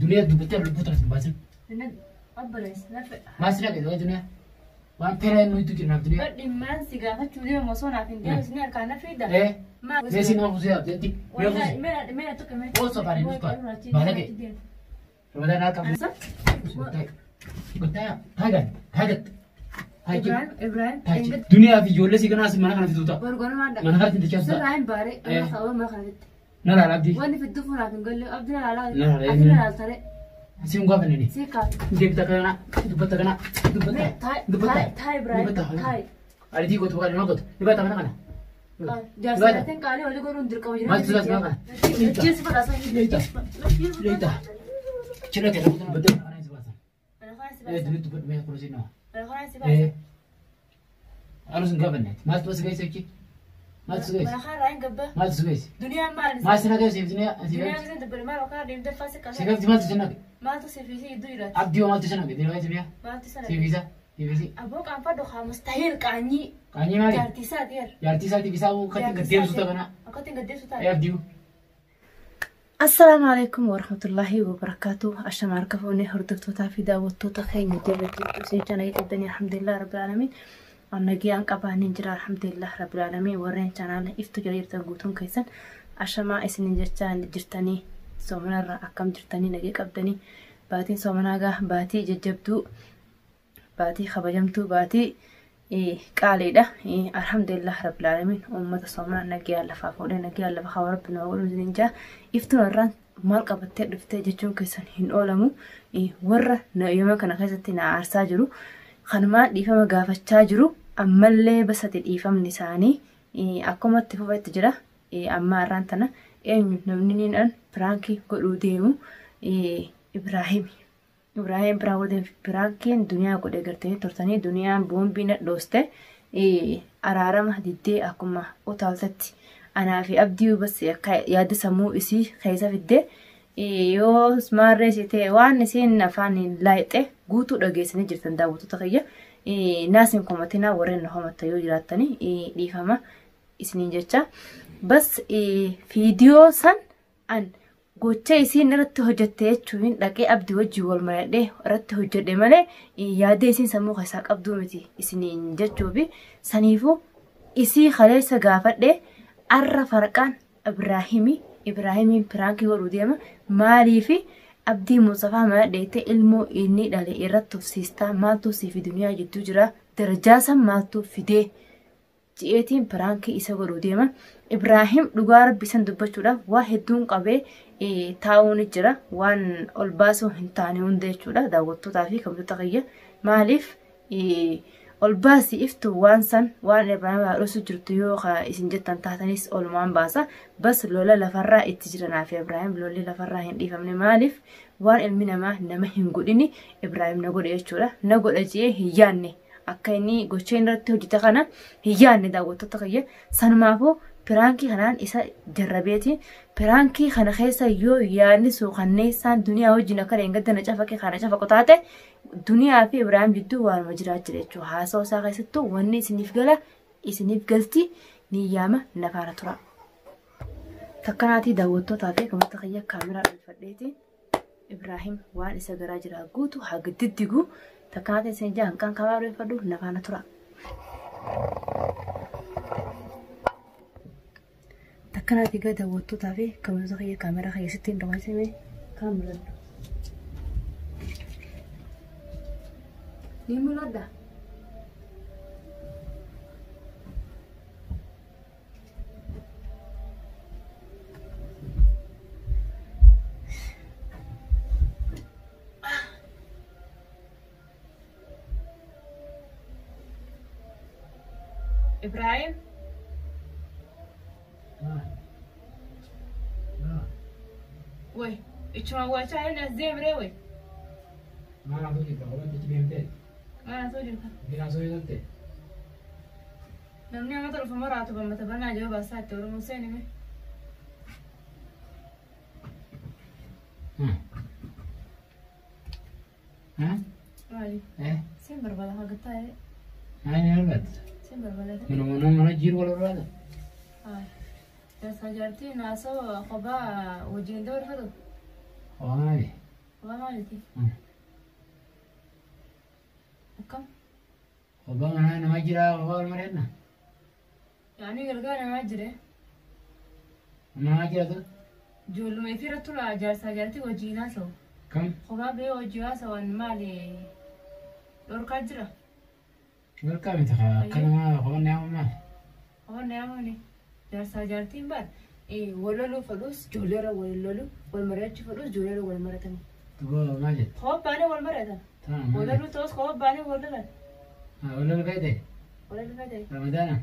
Duniyaa dubbattee lubbuu tana sin baasin. Obboleessa lafa. Maal si dhaqe duniyaa? Waan fedha inni nuti kennaaf duniyaa. Dhimmaan si gaafachuu deemu osoo naaf hin deebisne harkaan na fiida. Eh. Mee si nama kusee abdeetti. Mee kusee. Mee tokko mee. Osoo baanee nuti baala ga'e. Ramadaan akka. Guddaa taagan taagat. Ibrahim Ibrahim. Duniyaa fi ijoollee si kanaas mana kana fituu ta'a. Gorgormaan dhaqa. Mana kanatti dachaa ta'a. Sirraa hin baaree amma sababa mana kanatti. Na laala abdii. Wanni fidduu funaaf hin galle abdii na laalaa. Na laalaa. Ati na laaltare. Siin gaafa nini. Si kaaf. Deebita kana dubbata kana dubbata. Dubbata. Taa'e Ibrahim. Taa'e. Ariitii gootu bakka nama gootu. Ni baata mana kana. Jaarsatiin qaalii olii godhuun dirqama jireenya. Maaltu silaas mana kana? Jeesi fadhaasa. Leeta. Chira kee nama dubbata. Mana kana si baasa. Duniyaa dubbatu mee kurusi nama. Mana kana si baasa. Anu sin gaafanne. Maaltu si geesse jechi? Maaltu si geesse? Mana kana irraa hin gabba. Maaltu si geesse? Duniyaan maal? Maal si nageesse duniyaa? Duniyaan isin dubbate maal bakka deemtee faasi Si gafti maaltu si nage? Maaltu si fi si gidduu jiraata? Abdii maaltu si nage? Duniyaa duniyaa. Maaltu sana? Si fiisa? Si fiisi? Aboo qaanfadhu haa mustahiil qaanyii. Qaanyii maali? Jaartii isaati yer. Jaartii isaatiif isaa akkatti gaddeemsu ta'a kana. Akkatti gaddeemsu ta'a. Ee abdii. Assalaamu alaikum warahmatullaahi wabarakaatu. Ashama harka fuunee hordoftootaa fi daawwattoota keenya jirtu isin chaanalii qabdanii alhamdulillah rabbil aalamiin. Nagayaan qabaanii jira alhamdulillah rabbil aalamiin. Warreen chaanaala iftu jala jirtan guutuun keessan ashamaa isinin jechaa jirtanii soomanarra akkam jirtanii nagee qabdanii baatiin soomanaa gaa baatii jajjabduu baatii kabajamtuu baatii qaaliidha. Alhamdulillah rabbil aalamiin. Uummata soomanaa nagayaan lafaa fuudhee nagayaan lafa haa rabbi nama godhu isinin jaa. Iftuun irraan maal qabattee dhuftee jechuun keessan hin oolamu. Warra yeroo kana keessatti na aarsaa jiru kanumaan dhiifama gaafachaa jiru ammallee basate dhiifamni isaanii akkuma itti fufetti jira. Amma irraan tana eenyu namni niin piraankii godhuu deemu Ibraahimi. Ibraahim piraankiin duniyaa godhee gartanii turtanii duniyaan boombii na dhooste araarama diddee akkuma utaaltetti anaa fi abdii bas akka yaada sammuu isii keessa fiddee yoo maarree isii ta'e waan isiin afaan laayixe guutuu dhageessanii jirtan daawwattoota kiyya naas hin komatinaa warreen na homatta yoo jiraattanii dhiifama isiniin jecha bas viidiyoo san an gocha isiin irratti hojjette jechuun dhaqee abdii wajjin wal maradhee irratti hojjedhe malee yaada isiin sammuu keessaa qabduu miti isiniin jechuufi saniifuu isii kaleessa gaafadhe arra farqaan Ibraahimiin piraankii godhuu deema maaliifi abdii Mustafaa mana dheete ilmoo inni dhale irratti tufsiistaa maaltu sii fi duniyaa jidduu jira darajaa san maaltu fidee ji'eetiin piraankii isa godhuu deema. Ibraahim dhugaa rabbi san dubbachuudhaaf waa hedduun qabee taa'uu ni jira waan ol baasuu hin taane hunda jechuudha daawwattootaa fi kabajtoota kiyya maaliif ol baasii iftu waan san waan Ibraahim haadhosu jirtu yoo isin jettan taatanis olumaan baasa bas lola lafarraa itti jiranaa fi Ibraahim lolli lafarraa hin dhiifamne maaliif waan ilmi namaa nama hin godhini Ibraahim na godhe jechuudha na godha ji'ee hin yaanne akka inni gocha inni irratti hojjete kana hin yaanne daawwattoota kiyya sanumaafuu piraankii kanaan isa jarrabeeti piraankii kana keessa yoo yaadni suukanneessaan duniyaa wajjin akka dheengadda na cafaqe kana cafaqu taate duniyaa fi Ibraahim jidduu waanuma jiraa jira jechuudha. Haasawaa isaa keessattuu wanni isiniif gala isiniif galti ni yaama nafaana tura. Takkanaatii daawwattootaa fi kabajtoota kiyya kaameraa dhuunfadheeti Ibraahim waan isa garaa jira guutuu haa diddigu takkanaatii isin jaa hanqaan kaameraa dhuunfadhu nafaana tura. Takkanaatii egaa daawwattootaa fi kabajtoota kiyya kaameraa keessatti hin dhokaysime kaan mul'adhu. Ni mul'adha. Ibrahim. Woi, ichuma wachaa inni as deemree woi. Maal haasoo jirta? Kophaatti achi deemtee? Maal haasoo jirta? Biraa haasoo jirte? Namni amma dhufu maraatu bammata banaa jaba baasaa itti Oromoo seenime. Maali? Seen barbaada haa gattaa Maal ni barbaadda? Seen barbaada. Mana mana jiru wal barbaada? Jaarsaa jaartii naasoo kophaa wajjin dabarfatu. Maali? maaliti? Akkam? Kophaa manaa nama jira kophaa wal mari'anna. Yaani galgala namaa jire. Namaa jira tu. Ijoolluma ifirra tura jaarsaa jaartii wajjin haasa'u. Kam? Kophaa ba'ee hojii haasa'an maali dhorkaa jira? Dhorkaa miti akka namaa kophaan nama maali? Kophaan nama maali? Jaarsaa jaartiin baal wal loluu fedhus ijoolleerra wal lolu wal mari'achuu fedhus ijoolleerra wal maratani. Duuba maal jette? Kophaa baanee wal mari'atan. Wal loluu ta'us kophaa baanee wal lolan. Wal loluu feete? Wal loluu feete. Ramadaana?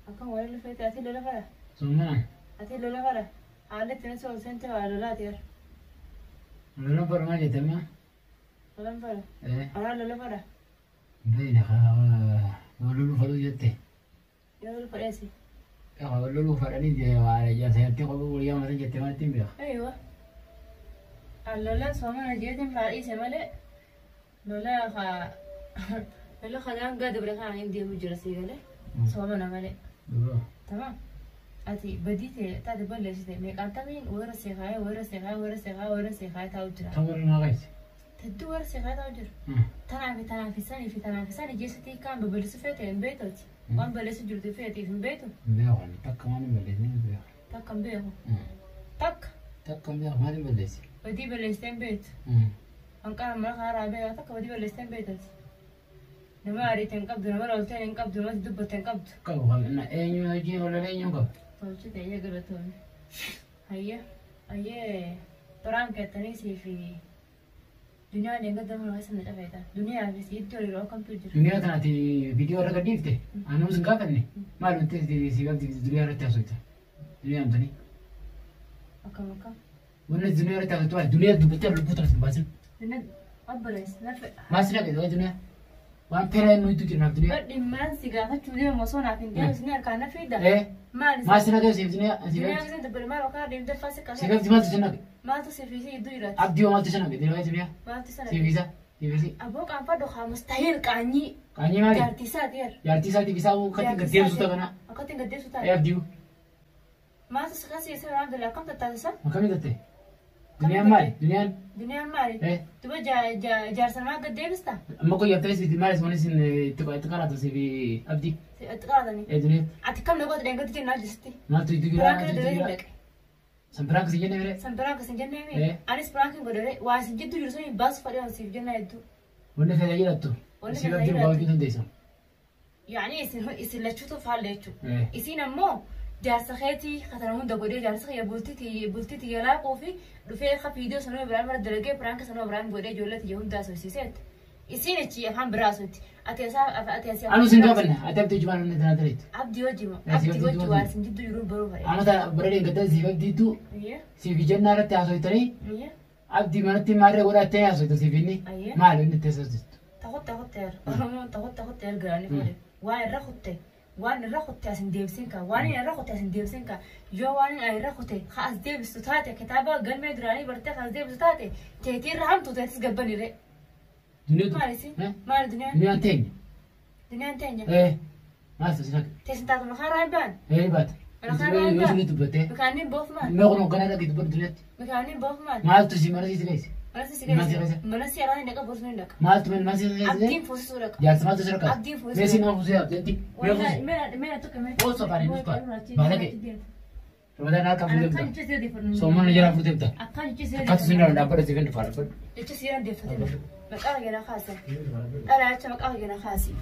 Akkam wal loluu feete ati lola fara? Soomana? Ati lola fara? Haalli ittiin osoo ol seente waa lolaati bar. Lolan fara maal jette amma? Lolan fara? Anaa lola fara? Beeyna wal loluu fedhuu jette. Yoo loluu fedheesi. Wal loluu fedhanii jaarsa jaartii kophaa wal yaamatan jette maal ittiin beeka? Aywa. Lolan soomana jeetiin faa dhiise malee lola haa lola kanaan gaa dabre kanaan hin deemu jira sii galee soomana malee. Tamam. Ati badii ta'e taate balleessite meeqaan tamiin warra seeqaayee warra seeqaayee warra seeqaayee warra seeqaayee taa'u jira. Ta'uu naa qaisi. Hedduu warra seeqaayee taa'u jira. Tanaa fi tanaa fi sanii fi tanaa fi sanii jeessitii kaan babal'isu feete hin beektuuti. Waan balleessu jirtu feetiif hin beektu. Hin beeku takka waan hin balleessine hin beeku. Takka hin beeku. Takka. Takka hin beeku maal hin balleessi? Badii balleessitee hin beektu. Hanqara mana kanarraa beekaa takka badii balleessitee hin beektuuti. Nama ariite hin qabdu, nama loltee hin qabdu, nama dubbatte hin qabdu. Qabu qabna eenyu hojii walalee eenyu qaba? Tolchite ayyee galatoomne. Ayyee ayyee biraan keettanii sii fi duniyaan eeggadda mana keessa na cafeeta. Duniyaa fi siitti hariiroo akkamtu jira? Duniyaa tanaati viidiyoo irra gadhiifte anuu sin gaafanne maal wanti si qabdi duniyaa irratti haasofta. Duniyaa amtanii. Akkam akkam? Wanni duniyaa irratti haasoftu maal duniyaa dubbachaa lubbuu tana sin baasin. Duniyaa obboleessa nafe. Maal si dhaqe duniyaa? Waan fedha inni hojjetu jira naaf duniyaa. Dhimmaan si gaafachuu deemu osoo naaf hin deebisne harkaan na fiida. Maal Maal si dhaqe siif duniyaa si Duniyaa qabdi? keessa dubbate maal yookaan deemtee faasi Si qabee. qabdi maaltu si naqe? Maaltu si fi si gidduu jiraata? Abdii hoo maaltu si naqe duniyaa duniyaa? Maaltu sana? Siif isa siif isi. Aboo qaanfadhu haa mustahiil qaanyii. Qaanyii maali? Jaartii isaati yer. Jaartii isaatiif isaa akkatti gad deemsu ta'ana. Akkatti gad deemsu Ee ta'a. abdii Maaltu si kasii isa alhamdulillah akkam tattaasisa? akkamii tatte? Duniyaan maali? Duniyaan Duniyaan maali? Duba jaarsa namaa gad deebista? Amma qoyyabtee siif maali wanni isin itti qaraatu siif abdii? Itti qaratanii. Ee duniyaa Ati kam nagoota dheengatti jennaa jirti? maaltu itti jira? Biraanka dalagee hin dhaqe. San biraanka si jenne bire? San biraanka sin jennee mi? Anis biraanka hin godhare waa isin jidduu jiru sun baasu fadhee waan siif jennaa hedduu. Wanni fedha jedhattu. Wanni Siif fedha abdii jedhattu. gaafachuu dandeessa. Yaani isin isin lachuutu faalla jechuudha. Isin ammoo jaarsa keetii katana hunda godhee jaarsa kiyya bultii tiyya laaquu fi dhufee ka viidiyoo sanuma biraan mara dalagee biraanka sanuma biraan godhee ijoollee tiyya hunda haasofsiiseet. Isin achi afaan biraa haasofti. Ati asaa ati asii Anu sin gaafanne ati abdii jimaan wanni tana tareetu. Abdii hojii moo Ati abdii abdii hojii hojii. waa isin jidduu jiruun baruu fedhe. Anu tana bara dheengata siif abdiitu siif jennaa irratti haasoftanii abdii manatti maarree godhattee haasofta siif inni maali inni itti haasoftu? Takutte kutte yar. Oromoon takutte kutte yar garaani fuudhe. Waan irra kutte. Waan irra kutte as hin deebisin ka. Waan irra kutte as hin deebisin ka. Yoo waan irra kutte ka as deebistu taate kitaaba galmee duraanii bartee ka as deebistu taate teetii irra hamtu teetis gabbanire. Duniyaa Maali isin? Maali duniyaan? Duniyaan teenya. Duniyaan teenya. Maal si naqe? Teessin taatu maqaa irraa hin ba'an. Ee baata. Maqaa irraa hin Yoo ba'an. isin dubbattee. Mikaaniin boof maal? Mee kun hoogganaa dhaqee dubbatu duniyaatti. Mikaaniin boof maal? Maaltu si mana si geesse? Mana si Mana si geesse. geesse. Mana si irraa hin dhaqa boosni hin dhaqa. Maaltu mana si geesse? Abdiin fuusisuu dhaqa. Jaarsa maaltu si rakkate? Abdiin fuusisuu Mee si nama fuusee abdiitti? Mee fuusee? Mee tokko mee. Osoo baanee nuuf ba'a. Baala ga'e. Ramadaan harka Ana fuutee akkaan bita. jecha si odeeffannoo. Soomana jalaa fuutee bita. Akkaan jecha si Akkatu sin irraa dhaabbata si fendu faana fadhu. Jecha si odeeffate. Maqaa kee kaasa. Dhala jecha maqaa kee kaasi.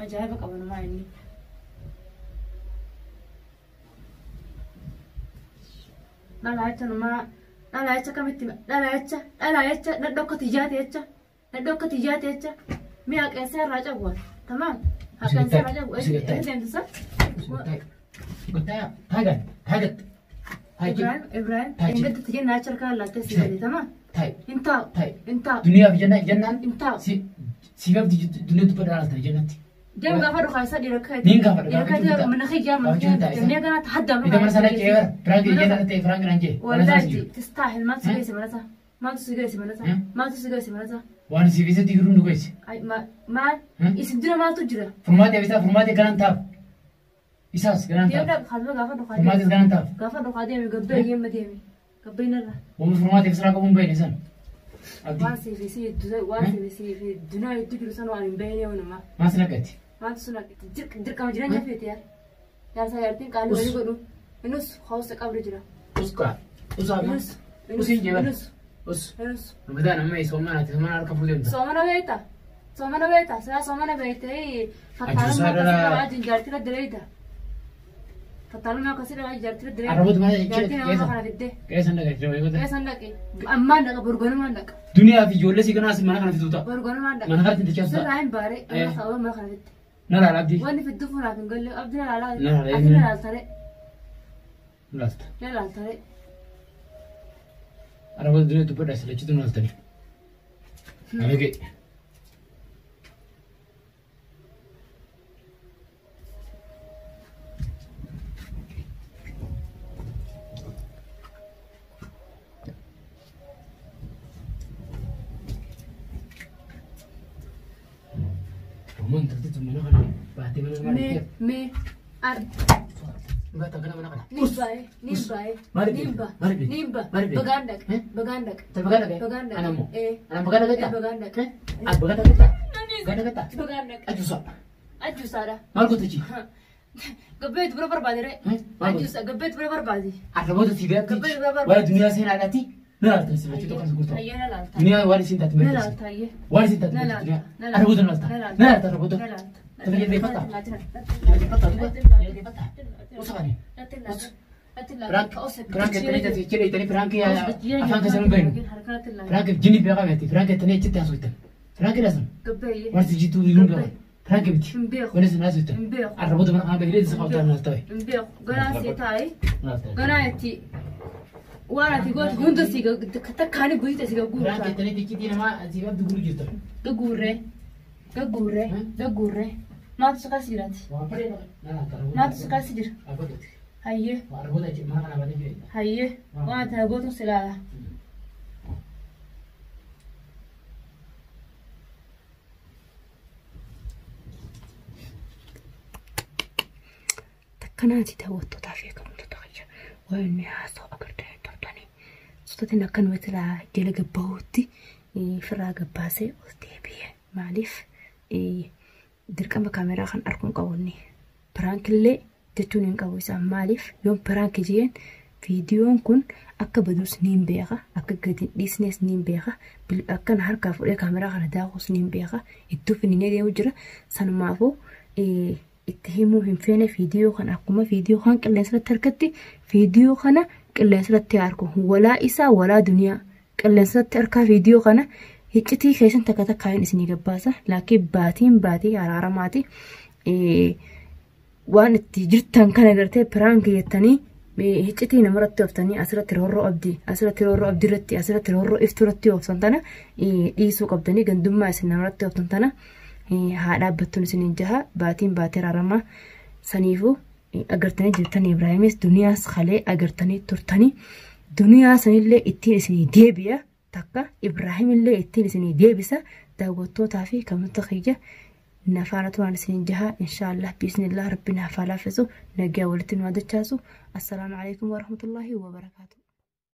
Ajaa'iba qaban maa inni. Dhala jecha numaa dhala jecha kamitti dhala jecha dhala jecha dhadhoo akka tiyyaate jecha dhadhoo akka tiyyaate jecha mi'a qeensa irraa cabwa. Tamaam. Haqeensa irraa cabwa. Eessa deemtisa? Taagan taagat. Ibrahim Ibrahim Taaji. engatti tiyya naacha harkaa laattee si gadi tamaam. Taayi Hin taa'u. taayi. Hin taa'u. Duniyaaf jennaan jennaan Hin taa'u. si si gabdi duniyaa dubbadhaa laata jennatti. Deem gaafa dhukaa isa dhiira akka Niin gaafadha, Dhiira akka gaafachuu mana kiyyaa mana gaafachuu kiyyaa. ta'a isa. Jennee ganaa tahaddaa Ida mana sana ceegar firaanki jennaan ta'e firaanki naan jee. Mana sana Wallahi jiru. tistaahil maaltu si geesse mana isaa? Maaltu si geesse mana isaa? Maaltu si geesse mana isaa? Waan siif isatti jiru nu geesse. Ay, maal? Isin dura maaltu jira? Furmaatee isaa furmaatee ganaan taaf. Isaas ganaan Deem taaf. dhaq kalma gaafa dhukaa deemi. Furmaatees ganaan taaf. Gaafa dhukaa deemi gabbee yeemma deemi. Gabbee narra. Waan furmaatee siraa qabuun bahine san. Abdii. Waan siif si hedduu waan siif si fi dunaa hedduu jiru sana waan hin beekne waanuma. Maal si naqatti? Maaltu sun dirqama jireenya feeti yaa. Jaarsa jaartiin qaalii walii godhu. Inus hawsa qabri jira. Uskaa. Usaa. Inus. Usiin jeban. Inus. Us. Inus. Ramadaan amma soomanaati. Soomana harka fuutee deemta. Soomana beekta. Soomana beekta. Silaa soomana beektee Ajuusaa fattaalummaa dhala- akkasii qabaa jiru jaartii irra direeta. Fattaalummaa akkasii qabaa jiru jaartii irra direeta. Arrabootu maal Jaartii nama kana fiddee. Qeessan dhaqee. Qeessan dhaqe. Ammaan dhaqa borgonumaan dhaqa. Duniyaa fi ijoollee si kanaas mana kana fituuta. Borgonumaan dhaqa. Mana kanatti dachaasu ta'a. Sirraa hin baare. Amma sababa mana kana fitte. Na laala abdii. Wanni fidduu funaaf hin galle abdii na laalaa. Na laalaa, Ati na laaltare. Na laalta. Na laaltare. Arrabootu duniyaa dubbadhaa si lachitu na laaltani. Alagee. Roman tadi mana kana baatee mana mana Mee mee ar Baata kana mana kana. ni bae ni bae Maali ni ba Maali ni ba Maali bagaan dhaqe Eh? bagaan dhaqe Tapi bagaan dhaqe? Bagaan dhaqe. Anammoo? Eh. Anam bagaan dhaqe? Eh, bagaan dhaqe. Ah, bagaan dhaqe? Bagaan dhaqe? Bagaan dhaqe. Ajuusa. Ajuusaadha. Maal goota chi? Gabbeetu bira barbaade ree. Eh? Maal goota? Ajuusa gabbeetu bira barbaade. Arraboota si biratti Gabbee bira barbaade. waa'ee duniyaa seenaadhaati na laaltan si lachuu tokko si gurgurta. Ayyee na laalta. Duniyaa waan isin taate Na beektu. laalta ayyee. Waan isin taate Na beektu laalta. duniyaa. Na laalta. Arraboota na laalta. Na laalta. Na laalta arraboota. Na laalta. Tapi jilbeeffata. Jilbeeffata duuba. Jilbeeffata. Usa kani. Prank prank ettanii tati jedhe itanii prank afaan keessan hin beeknu. Prank jinni beekaa beekti. Prank ettanii achitti haasoftan. Prank dhaasan. Gabbeeyyee. Warti jituu hin beekan. Prank miti. Hin beeku. Wanni isin haasoftan. Hin beeku. Arraboota mana kana beeklee isa qabtaan naaf ta'e. Hin beeku. Ganaa see taa'ee. Ganaa itti waan ati gootu hunda si takkaani guyita si Prank gagguurtaa. ettanii tikkitii namaa asii qabdu gurru jirtan. Gagguurree. Gagguurree. Gagguurree. Maaltu si keessa jiraati? Waan fedhe na laalta. Maaltu si keessa jira? Arraboota. Hayyee. Arraboota achi mana kana baatee jira. Hayyee. Waan ati gootu si ilaala. Takkanaati daawwattootaa fi eegamtoota kiyya waan inni haasa'u agartanii turtanii sototiin akkanuma silaa jala gabbaa'utti firraa gabbaasee ol deebi'e maaliif dirqama kaameraa kan arguun qabu inni piraankillee jechuun hin qabu isaan maaliif yoon piraanki jeen viidiyoon kun akka baduus ni hin beeka akka gadi hin dhiisnes ni hin beeka akkan harkaa fuudhee kaameraa kana daakuus ni hin beeka iddoo fininee deemu jira sanumaafuu itti himuu hin feene viidiyoo kana akkuma viidiyoo kan qilleensarratti harkatti viidiyoo kana qilleensarratti harku walaa isaa walaa duniyaa qilleensarratti harkaa viidiyoo kana hiccitii keessan takka takkaan isinii gabbaasa laakiin baatiin baatii araaramaati waan itti jirtan kana gartee piraanki jettanii hiccitii namarratti ooftanii asirratti roorroo abdii asirratti roorroo abdii irratti asirratti roorroo iftuu irratti ooftan tana dhiisuu qabdanii gandummaa isin namarratti ooftan tana haa dhaabbattuun isiniin jaha baatiin baatee araaramaa saniifuu agartanii jirtan Ibraahimis duniyaas kalee agartanii turtanii duniyaa sanillee ittiin isinii deebi'a takka Ibraahimillee ittiin isinii deebisa daawwattootaa fi kabajamtoota kiyya nafaana turan isiniin jaha inshaallah biiznillah rabbi naaf haa laaffisu nagaa walitti nu haa dachaasu assalaamu alaikum warahmatullaahi wabarakaatu.